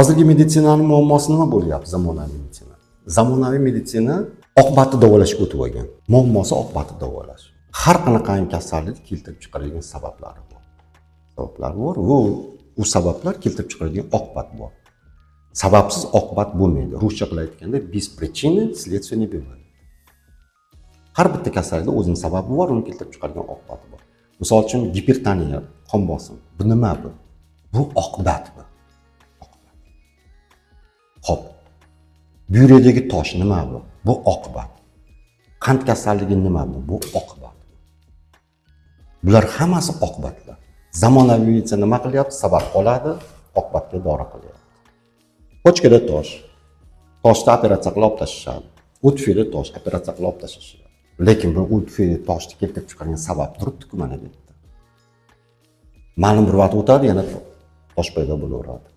Hozirgi meditsinani muammosi nima bo'lyapti? Zamonaviy meditsina. Zamonaviy meditsina oqibatni davolashga o'tib olgan. Muammosi oqibatni davolash. Har qanaqangi kasallikni keltirib chiqaradigan sabablari bor. Sabablar bor va u sabablar keltirib chiqaradigan oqibat bor. Sababsiz oqibat bo'lmaydi. Ruscha qilib aytganda, без причины следствия не бывает. Har bitta kasallikda o'zini sababi bor, uni keltirib chiqargan oqibati bor. Misol uchun, gipertoniya, qon bosim. Bu nima bu? Bu oqibat bu. Oqibat. Xo'p. Buyrakdagi tosh nima bu? Bu oqibat. Qand kasalligi nima bu? Bu oqibat. Bular hammasi oqibatlar. Zamonaviy meditsina nima qilyapti? Sabab oladi, oqibatga dori qilyapti. Почка da tosh. Toshni operatsiya qilib olib tashlashadi. U tufayli tosh operatsiya qilib olib tashlashadi. Lekin bu u tufayli toshni keltirib chiqargan sabab turibdi-ku mana bu yerda. Ma'lum bir vaqt o'tadi, yana tosh paydo bo'laveradi.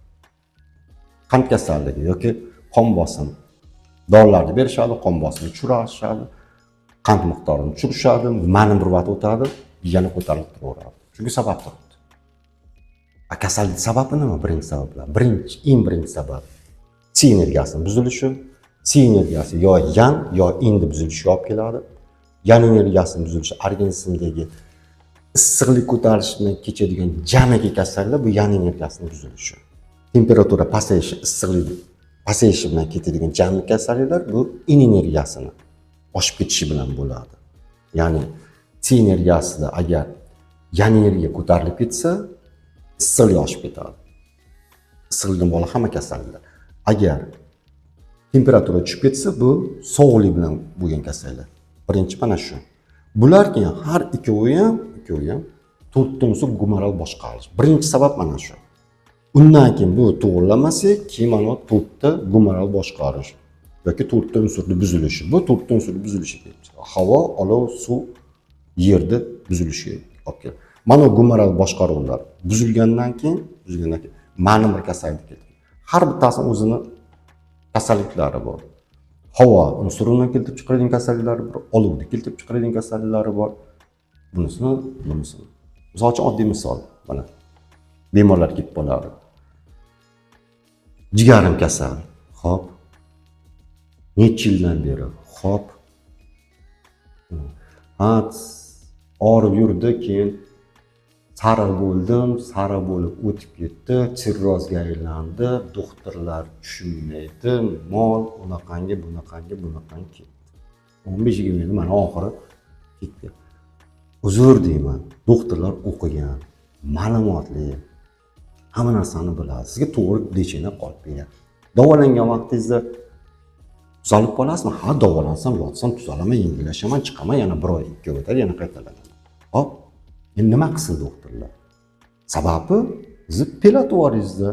Qand kasalligi yoki qon bosim. Dorilarni berishadi, qon bosimini tushirishadi, qand miqdorini tushirishadi, ma'lum bir vaqt o'tadi, yana ko'tarilib turaveradi. Chunki sabab turibdi. A kasallik sababi nima? Birinchi sabablar. Birinchi, eng birinchi sabab Tsi energiyasini buzilishi. Tsi energiyasi yo yan, yo inni buzilishiga olib keladi. Yan energiyasini buzilishi organizmdagi issiqlik ko'tarilishi bilan kechadigan jamiki kasallar bu yan energiyasini buzilishi. Temperatura pasayishi, issiqlik pasayishi bilan ketadigan jamiki kasalliklar bu in energiyasini oshib ketishi bilan bo'ladi. Ya'ni Tsi energiyasida agar yan energiya ko'tarilib ketsa, issiqlik oshib ketadi. Issiqlik bilan bog'liq hamma kasalliklar. Agar temperatura tushib ketsa, bu sovuqlik bilan bo'lgan kasallik. Birinchi mana shu. Bular keyin har ikkovi ham to'rtta unsur gumoral boshqarish. Birinchi sabab mana shu. Undan keyin bu to'g'irlamasak, keyin mana to'rtta gumoral boshqarish yoki to'rtta unsurni buzilishi. Bu to'rtta unsurni buzilishi kelib chiqadi. Havo, olov, suv, yerni buzilishiga olib keladi. Mana gumoral boshqaruvlar buzilgandan keyin ma'lum bir kasallik keladi. Har bittasini o'zini kasalliklari bor. Havo unsurini keltirib chiqaradigan kasalliklari bor, olovni keltirib chiqaradigan kasalliklari bor. Bunisini. Misol uchun, oddiy misol, mana bemorlar kelib qoladi. Jigarim kasal. Xo'p. Necha yildan beri? Xo'p. Ha, og'rib yurdi, keyin sariq bo'ldim, sariq bo'lib o'tib ketdi, sirrozga aylandi, doktorlar tushunmaydi, mol unaqangi, bunaqangi, bunaqangi ketdi. 15-20 yil mana oxiri ketdi. Uzr deyman, doktorlar o'qigan, ma'lumotli, hamma narsani biladi. Sizga to'g'ri лечение qolib beradi. Davolangan vaqtingizda tuzalib qolasizmi? Ha, davolansam, yotsam tuzalaman, yengillashaman, chiqaman, yana bir oy, 2 oy o'tadi, yana qaytalanaman. Hop, endi nima qilsin doktorlar? Sababi sizni pelatvoringizda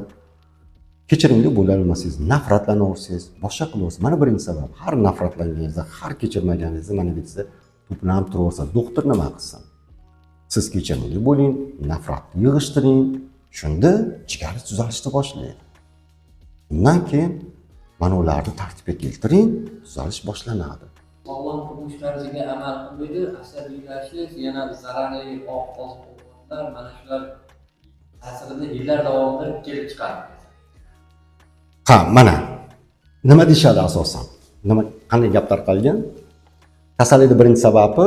kechirimli bo'lolmasangiz, nafratlanaversangiz, boshqa qilaversangiz. Mana birinchi sabab. Har nafratlanganingizda, har kechirmaganingizda mana bu yerda to'planib turaversa, doktor nima qilsin? Siz kechirimli bo'ling, nafratni yig'ishtiring, shunda jigaringiz tuzalishni boshlaydi. Undan keyin mana ularni tartibga keltiring, tuzalish boshlanadi. Sog'lom turmush tarziga amal qilmaydi, asabiylashish, yana zararli oziq ovqatlar, mana shular ta'sirida yillar davomida kelib chiqadi. Ha, mana nima deyishadi asosan? Nima, qanday gap tarqalgan? Kasallikni birinchi sababi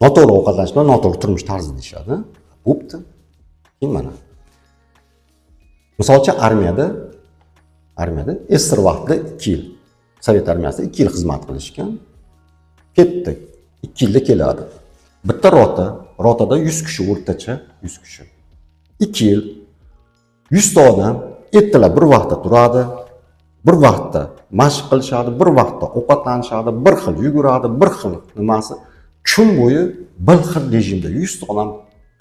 noto'g'ri ovqatlanish bilan noto'g'ri turmush tarzi deyishadi. Bo'pti. Keyin mana. Misol uchun, armiyada SSSR vaqtida 2 yil Sovet armiyasida 2 yil xizmat qilishgan. Ketdi. 2 yilda keladi. Bitta rota, rotada 100 kishi o'rtacha, 100 kishi. 2 yil 100 ta odam ertalab bir vaqtda turadi, bir vaqtda mashq qilishadi, bir vaqtda ovqatlanishadi, bir xil yuguradi, bir xil nimasi. Kun bo'yi bir xil rejimda 100 ta odam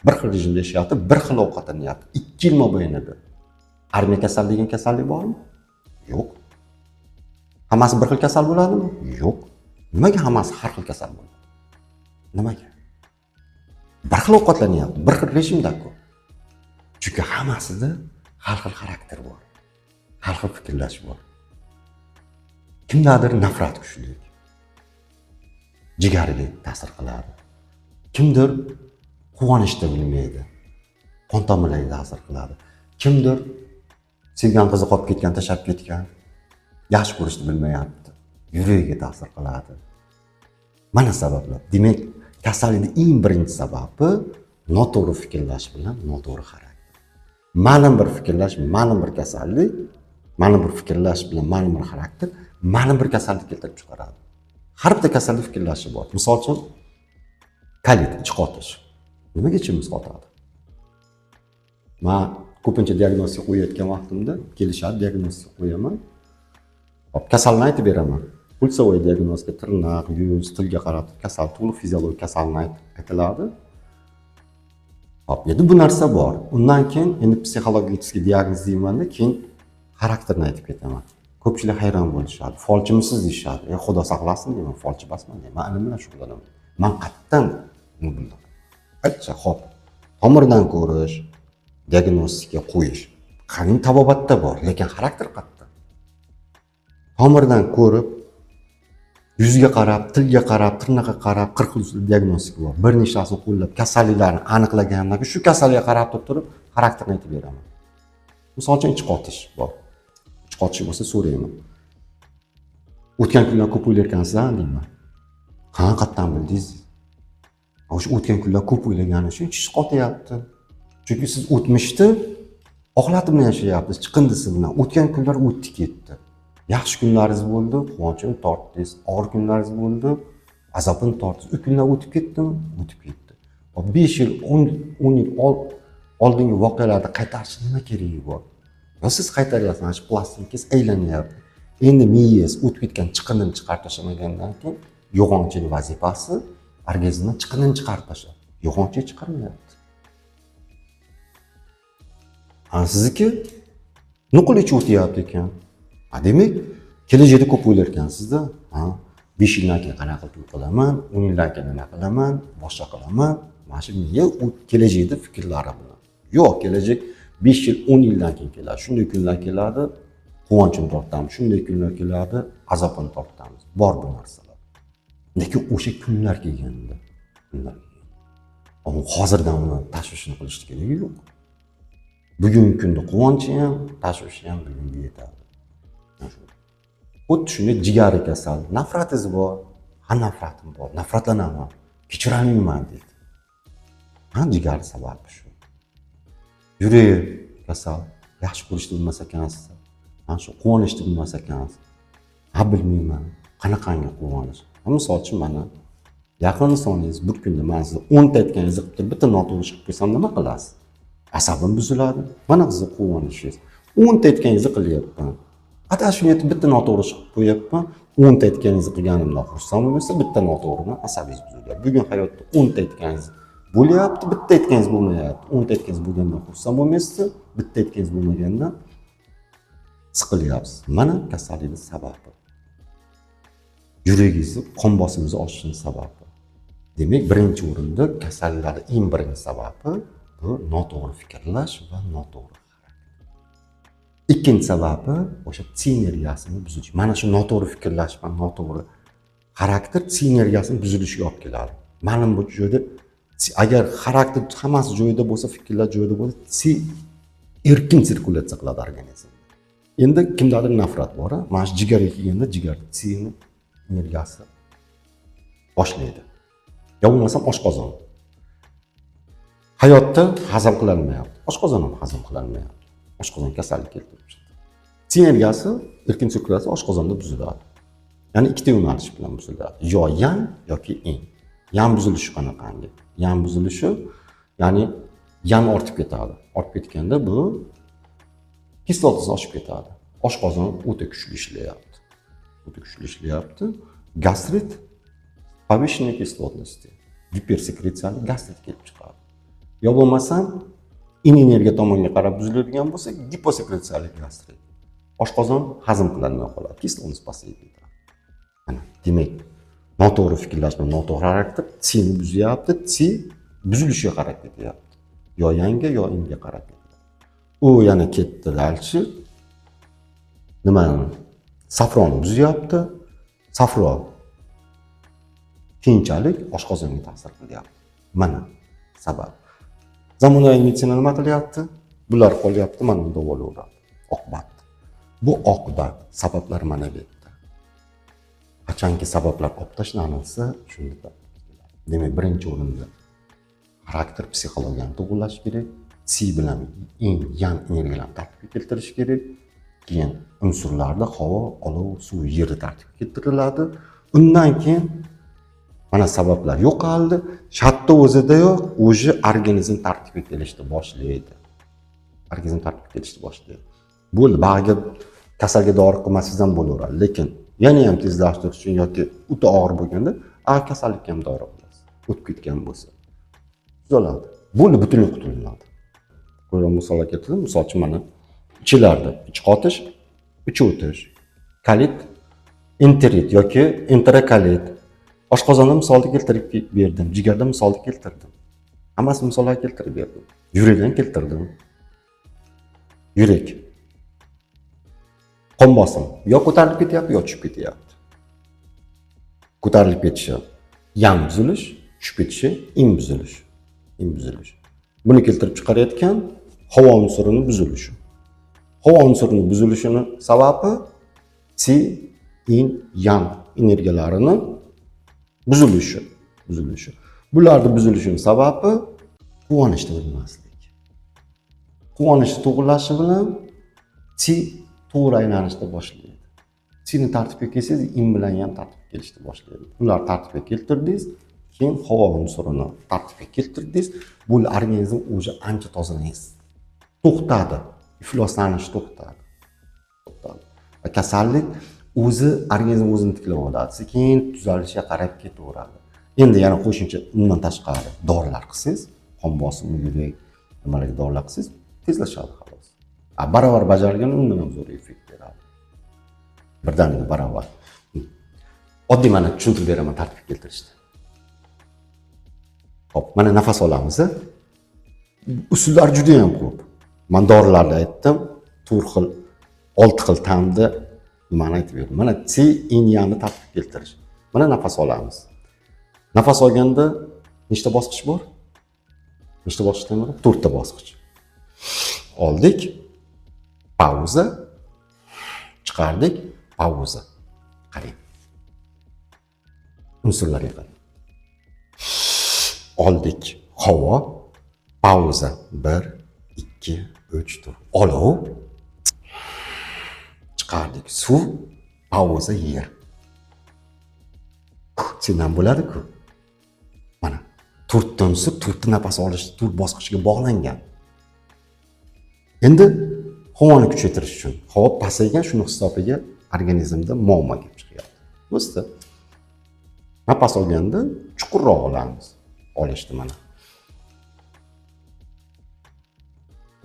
bir xil rejimda yashayapti, bir xil ovqatlanyapti. 2 yil mobaynida. Armiya kasal degan kasallik bormi? Yo'q. Hammasi bir xil kasal bo'ladimi? Yo'q. Nimaga hammasi har xil kasal bo'ladi? Nimaga? Bir xil ovqatlanyapti, bir xil rejimda-ku. Chunki hammasida har xil xarakter bor. Har xil fikrlash bor. Kimdadir nafrat kuchli. Jigariga ta'sir qiladi. Kimdir quvonishni bilmaydi. Qon tomirlariga ta'sir qiladi. Kimdir Sevgan qizi qolib ketgan, tashlab ketgan, yaxshi ko'rishni bilmayapti, yuragiga ta'sir qiladi. Mana sabablar. Demak, kasallikni eng birinchi sababi noto'g'ri fikrlash bilan noto'g'ri xarakter. Ma'lum bir fikrlash, ma'lum bir kasallik, ma'lum bir fikrlash bilan ma'lum bir xarakter ma'lum bir kasallik keltirib chiqaradi. Har bitta kasallik fikrlashi bor. Misol uchun, kolit, ich qotish. Nimaga ichimiz qotadi? Man ko'pincha diagnostika qo'yayotgan vaqtimda kelishadi, diagnostika qo'yaman. Hop, kasalni aytib beraman. Пульсовой diagnostika, tirnoq, yuz, tilga qarab kasal, to'liq fiziologik kasalni aytiladi. Hop, endi bu narsa bor. Undan keyin endi psixologik diagnoz deymanda, keyin xarakterni aytib ketaman. Ko'pchilik hayron bo'lishadi. Folchimisiz deyishadi. E, Xudo saqlasin deyman, folchi emasman deyman. Man ilm bilan shug'ullanaman. Man qayerdan uni bildim? Aytsa, hop, tomirdan ko'rish, diagnostika qo'yish. Qaning tabobatda bor, lekin xarakter qayerda? Tomirdan ko'rib, yuzga qarab, tilga qarab, tirnoqqa qarab, 40 xil usul diagnostika bor. Bir nechtasini qo'llab, kasalliklarni aniqlagandan keyin shu kasallikka qarab turib, xarakterni aytib beraman. Misol uchun, ich qotish bor. Ich qotish bo'lsa so'rayman. O'tgan kunlar ko'p o'ylarkansiz, deyman. Ha, qayerdan bildingiz? O'sha o'tgan kunlar ko'p o'ylagani uchun ichingiz qotyapti. Chunki siz o'tmishni axlati bilan yashayapsiz, chiqindisi bilan. O'tgan kunlar o'tdi ketdi. Yaxshi kunlaringiz bo'ldi, quvonchini tortdingiz, og'ir kunlaringiz bo'ldi, azobini tortdingiz. U kunlar o'tib ketdimi? O'tib ketdi. Hop, 5 yil, 10 yil oldingi voqealarni qaytarishni nima keragi bor? Va siz qaytaryapsiz, mana shu plastinkangiz aylanyapti. Endi miyangiz o'tib ketgan chiqindini chiqarib tashlamagandan keyin yo'g'onchini vazifasi organizmdan chiqindini chiqarib tashlash. Yo'g'onchi chiqarmayapti. Ha, sizniki nuqul ichi o'tyapti ekan. Ha, demak, kelajakda ko'p o'ylar ekansizda. Ha, 5 yildan keyin qanaqa qilib to'y qilaman, 10 yildan keyin nima qilaman, boshqa qilaman. Mana shu miya u kelajakda fikrlari bilan. Yo'q, kelajak 5 yil, 10 yildan keyin keladi. Shunday kunlar keladi, quvonchini tortamiz. Shunday kunlar keladi, azobini tortamiz. Bor bu narsalar. Lekin o'sha kunlar kelganda, kunlar kelganda. Ammo hozirdan uni tashvishini qilishni keragi yo'q. Bugungi kunda quvonchi ham, tashvishi ham bugunga yetadi. Mana shu. Xuddi shunday jigari kasal, nafratingiz bor. Ha, nafratim bor, nafratlanaman, kechirolmayman deydi. Ha, jigar sababi shu. Yuragi kasal, yaxshi ko'rishni bilmas ekansiz. Mana shu quvonishni bilmas ekansiz. Ha, bilmayman, qanaqangi quvonish. Ha, misol uchun, mana yaqin insoningiz bir kunda man sizni 10 ta aytganingizni qilib turib, bitta noto'g'ri ish qilib qo'ysam nima qilasiz? Asabim buziladi. Mana sizni quvonishingiz. 10 ta aytganingizni qilyapman. Adashib aytib bitta noto'g'ri ish qilib qo'yapman. 10 ta aytganingizni qilganimdan xursand bo'lmaysiz, bitta noto'g'rini asabingiz buzilyapti. Bugun hayotda 10 ta aytganingiz bo'lyapti, bitta aytganingiz bo'lmayapti. 10 ta aytganingiz bo'lgandan xursand bo'lmaysiz, bitta aytganingiz bo'lmagandan siqilyapsiz. Mana kasallikni sababi. Yuragingizni qon bosimingizni oshishining sababi. Demak, birinchi o'rinda kasalliklarning eng birinchi sababi bu noto'g'ri fikrlash va noto'g'ri harakat. Ikkinchi sababi o'sha tsi energiyasini buzilishi. Mana shu noto'g'ri fikrlash va noto'g'ri xarakter tsi energiyasini buzilishiga olib keladi. Ma'lum bu joyda agar xarakter hammasi joyida bo'lsa, fikrlar joyida bo'lsa, tsi erkin sirkulyatsiya qiladi organizmda. Endi kimdadir nafrat bor, a? Mana shu jigarga kelganda jigar tsini energiyasi boshlaydi. Yo bo'lmasam oshqozon. Hayotda hazm qilolmayapti. Oshqozon ham hazm qilolmayapti. Oshqozon kasallik keltirib chiqdi. Tsi energiyasi erkin sirkulyatsiya oshqozonda buziladi. Ya'ni ikkita yo'nalish bilan buziladi. Yo yan yoki in. Yan buzilishi qanaqangi? Yan buzilishi, ya'ni yan ortib ketadi. Ortib ketganda bu kislotasi oshib ketadi. Oshqozon o'ta kuchli ishlayapti. O'ta kuchli ishlayapti. Gastrit, повышенной кислотности, gipersekretsiya li gastrit kelib chiqadi. Yo bo'lmasam in energiya tomonga qarab buziladigan bo'lsa, giposekretsiyali gastrit. Oshqozon hazm qilolmay qoladi, kislotность pasayib ketadi. Mana, demak, noto'g'ri fikrlash bilan noto'g'ri xarakter tsini buzyapti, tsi buzilishiga qarab ketyapti. Yo yanga, yo inga qarab ketyapti. U yana ketdi дальше. Nimani? Safroni buzyapti. Safro keyinchalik oshqozonga ta'sir qilyapti. Mana sabab. Zamonaviy meditsina nima qilyapti? Bular qolyapti, mana uni davolayveradi. Oqibat. Bu oqibat, sabablar mana bu yerda. Qachonki sabablar olib tashlanilsa, shunda demak birinchi o'rinda xarakter, psixologiyani to'g'irlash kerak. Si bilan yin, yang energiyalarni tartibga keltirish kerak. Keyin unsurlarda havo, olov, suv, yerni tartibga keltiriladi. Undan keyin mana sabablar yo'qoldi. Shartda o'zida yo'q, уже organizm tartibga kelishni boshlaydi. Organizm tartibga kelishni boshlaydi. Bo'ldi, bag'ga kasalga dori qilmasangiz ham bo'laveradi, lekin yana ham tezlashtirish uchun yoki o'ta og'ir bo'lganda a kasallikka ham dori qilasiz. O'tib ketgan bo'lsa tuzaladi. Bo'ldi, butunlay qutulinadi. Ko'rgan misollar keltirdim. Misol uchun mana ichilarda ich qotish, ich o'tish, kolit, enterit yoki enterokolit. Oshqozonda misolni keltirib berdim, jigarda misolni keltirdim. Hammasi misollar keltirib berdim. Yurakdan keltirdim. Yurak. Qon bosim yo ko'tarilib ketyapti, yo tushib ketyapti. Ko'tarilib ketishi yang buzilish, tushib ketishi yin buzilish. Yin buzilish. Buni keltirib chiqarayotgan havo unsurini buzilishi. Havo unsurini buzilishini sababi si, yin, yang energiyalarini buzilishi, buzilishi. Bularni buzilishini sababi quvonishni bilmaslik. Quvonishni to'g'irlashi bilan si to'g'ri aylanishni boshlaydi. Sini tartibga kelsangiz, yin bilan ham tartibga kelishni boshlaydi. Bular tartibga keltirdingiz, keyin havo unsurini tartibga keltirdingiz, bu organizm уже ancha tozalanadi. To'xtadi, ifloslanish to'xtadi. To'xtadi. Va kasallik o'zi organizm o'zini tiklab oladi, sekin tuzalishiga qarab ketaveradi. Endi yana qo'shimcha undan tashqari dorilar qilsangiz, qon bosimi, yurak nimalarga dorilar qilsangiz, tezlashadi xolos. Barobar bajargan undan ham zo'r effekt beradi. Birdaniga barobar. Oddiy mana tushuntirib beraman tartibga keltirishni. Hop, mana nafas olamiz. Usullar juda ham ko'p. Men dorilarni aytdim, 4 xil, 6 xil ta'mda nimani aytib berdim. Mana si, yin, yangni tartibga keltirish. Mana nafas olamiz. Nafas olganda nechta bosqich bor? Nechta bosqichdan iborat? 4 ta bosqich. Oldik, pauza, chiqardik, pauza. Qarang. Unsurlarga qarang. Oldik, havo, pauza. 1, 2, 3, 4. Olov, chiqardik, suv, pauza, yer. Sendan bo'ladi-ku. Mana to'rtta unsur, to'rtta nafas olish, to'rt bosqichga bog'langan. Endi havoni kuchaytirish uchun havo pasaygan, shuni hisobiga organizmda muammo kelib chiqyapti. Bo'pti. Nafas olganda chuqurroq olamiz. Olishni mana.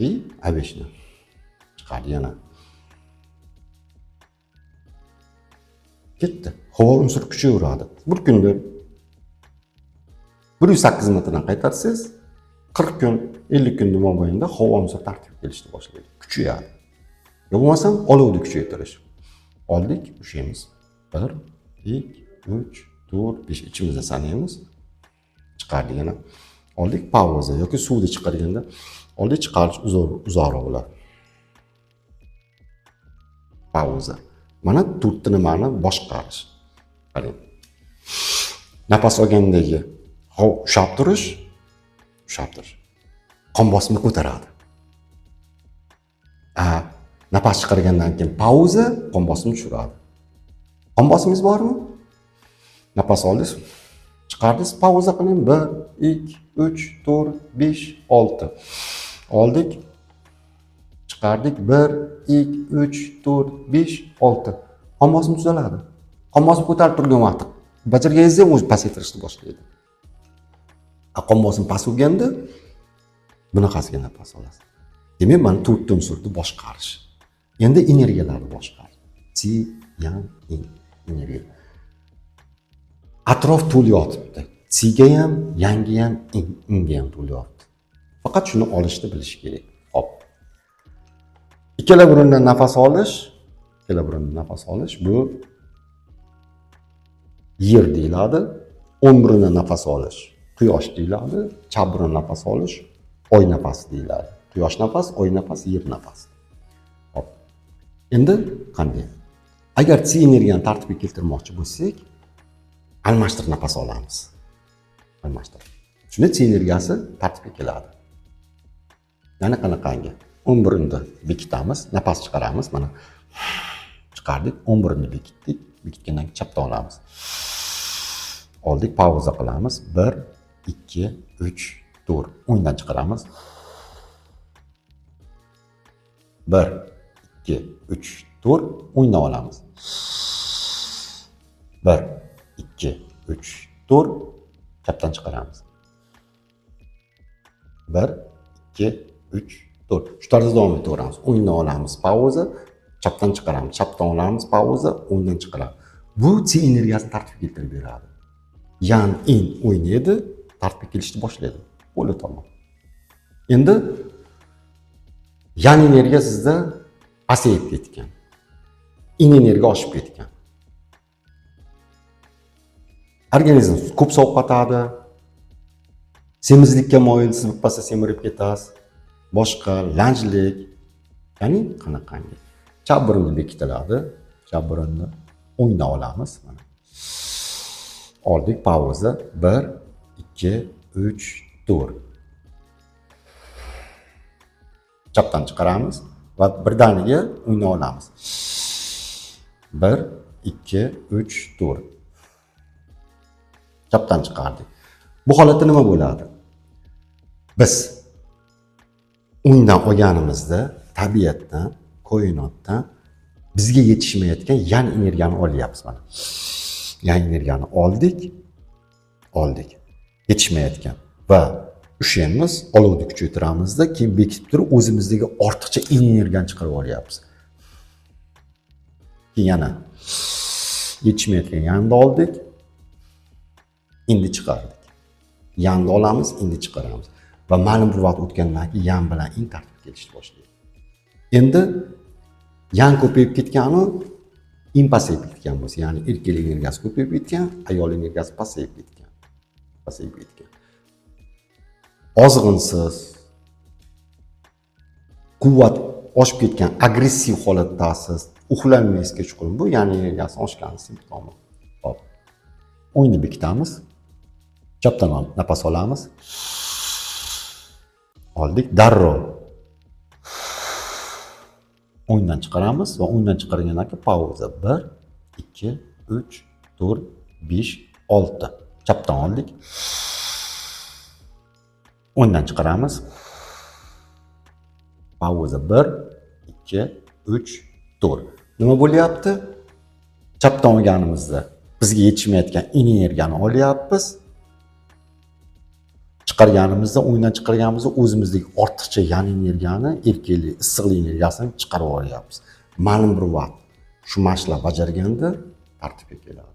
И обычно chiqadi yana. Ketdi. Havo unsur kuchaveradi. Bir kunda 108 metrdan qaytarsangiz, 40 kun, 50 kun mobaynida havo unsur tartibga kelishni boshlaydi. Kuchayadi. Yo bo'lmasam olovni kuchaytirish. Oldik, ushlaymiz. 1, 2, 3, 4, 5 ichimizda sanaymiz. Chiqardik yana. Oldik, pauza yoki suvni chiqarganda oldik, chiqarish uzoqroq bo'ladi. Pauza. Mana to'rtta nimani boshqarish. Qarang. Nafas olgandagi ushlab turish, ushlab turish. Qon bosimini ko'taradi. Nafas chiqargandan keyin pauza qon bosimini tushiradi. Qon bosimingiz bormi? Nafas oldingiz, chiqardingiz, pauza qiling. 1, 2, 3, 4, 5, 6. Oldik, chiqardik. 1, 2, 3, 4, 5, 6. Qon bosimi tuzaladi. Qon bosimi ko'tarilib turgan vaqtda bajarganingizda ham o'zi pasaytirishni boshlaydi. Qon bosim past bo'lganda bunaqasiga nafas olasiz. Demak, mana to'rtta unsurni boshqarish. Endi energiyalarni boshqarish. Chi, yang, yin energiya. Atrof to'l yotibdi. Chiga ham, yangga ham, inga ham to'l yotibdi. Faqat shuni olishni bilish kerak. Hop. Ikkala burundan nafas olish, ikkala burundan nafas olish bu yer deyiladi. O'ng burundan nafas olish quyosh deyiladi, chap burundan nafas olish oy nafasi deyiladi. Quyosh nafas, oy nafas, yer nafasi. Hop. Endi qanday? Agar Tsi energiyani tartibga keltirmoqchi bo'lsak, almashtirib nafas olamiz. Almashtirib. Shunda Tsi energiyasi tartibga keladi. Ya'ni qanaqangi? O'ng burunni bekitamiz, nafas chiqaramiz, mana chiqardik, o'ng burunni bekitdik, bekitgandan keyin chapdan olamiz. Oldik, pauza qilamiz. 1 2 3 4. O'ngdan chiqaramiz. 1 2 3 4. O'ngdan olamiz. 1 2 3 4. Chapdan chiqaramiz. 1 2 3 4. Shu tarzda davom etaveramiz. O'ngdan olamiz, pauza, chapdan chiqaramiz, chapdan olamiz, pauza, o'ngdan chiqaramiz. Bu Tsi energiyasini tartibga keltirib beradi. Yan, in o'ynaydi, tartibga kelishni boshlaydi. Bo'ldi, tamom. Endi yan energiya sizda pasayib ketgan. In energiya oshib ketgan. Organizm ko'p sovqotadi. Semizlikka moyilsiz, birpasda semirib ketasiz. Boshqa lanjlik, ya'ni qanaqangi? Chap burunni bekitiladi, chap burunni o'ngdan olamiz mana. Oldik, pauza. 1 2 3 4. Chapdan chiqaramiz va birdaniga o'ngdan olamiz. 1 2 3 4. Chapdan chiqardik. Bu holatda nima bo'ladi? Biz o'ngdan olganimizda tabiatdan, koinotdan bizga yetishmayotgan yan energiyani olyapmiz mana. Yan energiyani oldik, oldik. Yetishmayotgan va ushlaymiz, olovni kuchaytiramizda, keyin bekitib turib o'zimizdagi ortiqcha energiyani chiqarib olyapmiz. Keyin yana yetishmayotgan yanni oldik, endi chiqardik. Yanni olamiz, endi chiqaramiz. Va ma'lum bir vaqt o'tgandan keyin yan bilan in tartibga kelishni boshlaydi. Endi yan ko'payib ketganu, in pasayib ketgan bo'lsa, ya'ni erkaklik energiyasi ko'payib ketgan, ayol energiyasi pasayib ketgan. Pasayib ketgan. Ozg'insiz, quvvat oshib ketgan, agressiv holatdasiz, uxlamaysiz kechqurun. Bu ya'ni energiyasi oshgan simptomi. Hop. O'ngni bekitamiz. Chapdan nafas olamiz. Oldik, darrov o'ngdan chiqaramiz va o'ngdan chiqargandan keyin pauza. 1 2 3 4 5 6. Chapdan oldik. O'ngdan chiqaramiz. Pauza. 1 2 3 4. Nima bo'lyapti? Chapdan olganimizda bizga yetishmayotgan energiyani olyapmiz. Chiqarganimizda, o'ngdan chiqarganimizda o'zimizdagi ortiqcha yan energiyani, erkaklik, issiqlik energiyasini chiqarib olyapmiz. Ma'lum bir vaqt shu mashqlar bajarganda tartibga keladi.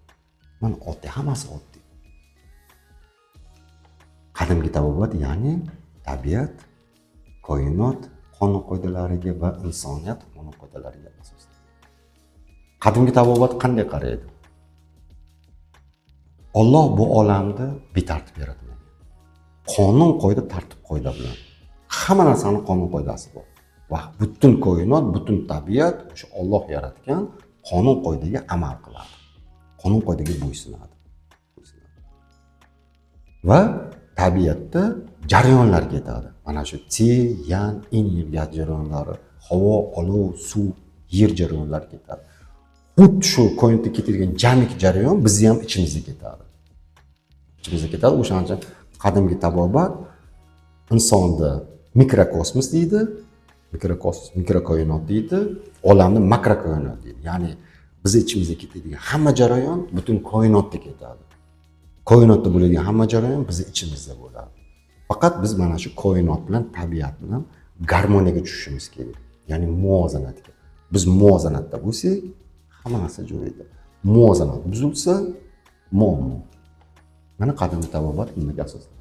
Mana oddiy, hammasi oddiy. Qadimgi tabobat, ya'ni tabiat, koinot qonun qoidalariga va insoniyat qonun qoidalariga asoslangan. Qadimgi tabobat qanday qaraydi? Alloh bu olamni betartib yaratmagan. Qonun qoida, tartib qoida bilan. Hamma narsani qonun qoidasi bor. Va butun koinot, butun tabiat o'sha Alloh yaratgan qonun qoidaga amal qiladi. Qonun qoidaga bo'ysunadi. Va tabiatda jarayonlar ketadi. Mana shu Tsi, Yan, energiya jarayonlari, havo, olov, suv, yer jarayonlari ketadi. Xuddi shu koinotda ketadigan jamiki jarayon bizni ham ichimizda ketadi. Ichimizda ketadi. O'shaning uchun qadimgi tabobat insonni mikrokosmos deydi, mikrokosmos, mikrokoinot deydi, olamni makrokoinot deydi. Ya'ni biz ichimizda ketadigan hamma jarayon butun koinotda ketadi. Koinotda bo'ladigan hamma jarayon bizni ichimizda bo'ladi. Faqat biz mana shu koinot bilan, tabiat bilan garmoniyaga tushishimiz kerak. Ya'ni muvozanatga. Biz muvozanatda bo'lsak, hamma narsa joyida. Muvozanat buzilsa, muammo. Mana qadimgi tabobat nimaga asoslanadi?